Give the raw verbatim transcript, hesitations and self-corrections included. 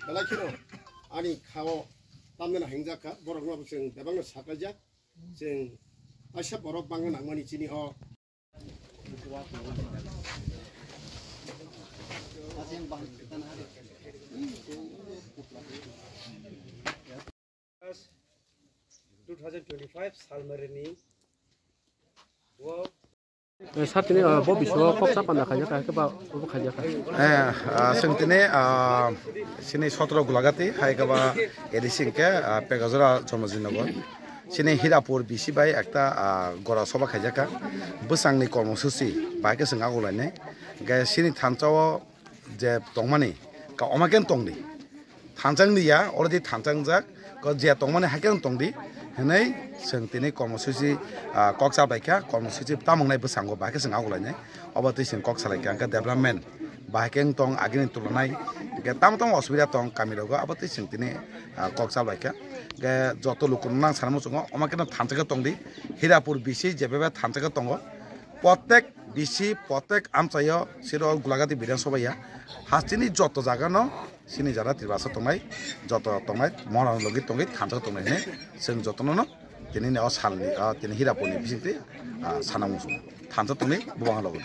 Belai kheno ani khao tamni hingjak kha, borok no chwng bebak no saklaijak, chwng kaisa borok bangma nangmani chini o. Two thousand twenty-five salmarini o. Eh, sir, tini, ah, bo bisingo kok cha panda khaijak kha, khe ba, bo khaijak kha. Eh, ah, chwng tini, ah, chini sotro Gulagati, hai khe ba A D C hwnkhe, ah, Pekajora Chomajinagar. Chini Hirapur B C bai ekta, ah, gora soba khaijak kha. Bwsangni kormosuchi bai khe chwng agulainai. Hwnkhe chini thansa o je tongmani, ka omakeno tongdi. Thansa wngdi ya, already thansa wngjak. Ko je tongmani haikhe wng tongdi. Hinwi chwng tini kormosuchi, ah, kok cha bai kha, kormosuchi tamo wngnai bwskango bai khe chwng agulainai. Obo twi chwng kok salai kha, hwnkhe development bai khe wng tong, agini tulanai. Hwnkhe tamo tamo osubida tong kami rogo, abo twi chwng tini, ah, kok cha bai kha. Hwnkhe joto lukurok nang sana muchungo, omakeno thansa khe tongdi. Hirapur B C je bebe thansa khe tongo. Protek B C, protek amchaio siro Gulagati Bidhan Sabha ya. Hasteni joto jaga no sini jara Tiprasa tongnai, joto tongnai, mohor logi tongwi thansa tongnai hwnwi chwng jotono no tini ni o salni, o tini Hirapurni bisingtwi, ah, sana muchung thansa tongwi bubang logi.